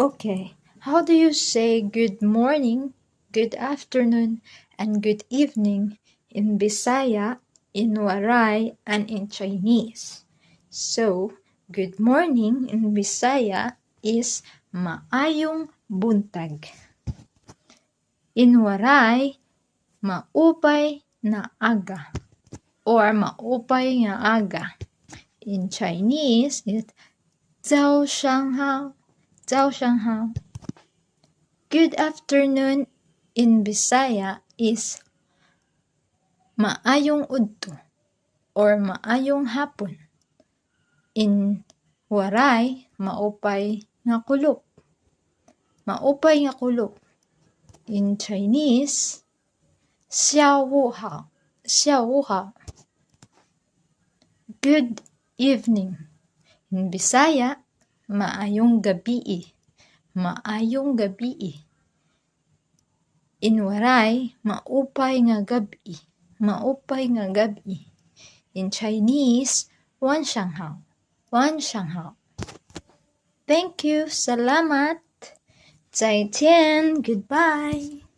Okay, how do you say good morning, good afternoon, and good evening in Bisaya, in Waray, and in Chinese? So, good morning in Bisaya is maayong buntag. In Waray, maupay na aga or maupay nga aga. In Chinese, it's 早上好,早上好. Good afternoon in Bisaya is maayong udto or maayong hapon. In Waray, maupay nga kulop. Maupay nga kulop. In Chinese, 下午好,下午好. Good evening. In Bisaya, maayong gabii. Maayong gabii. In Waray, maupay nga gabii. Maupay nga gabii. In Chinese, 晚上好,晚上好. Thank you. Salamat. 再见. Goodbye.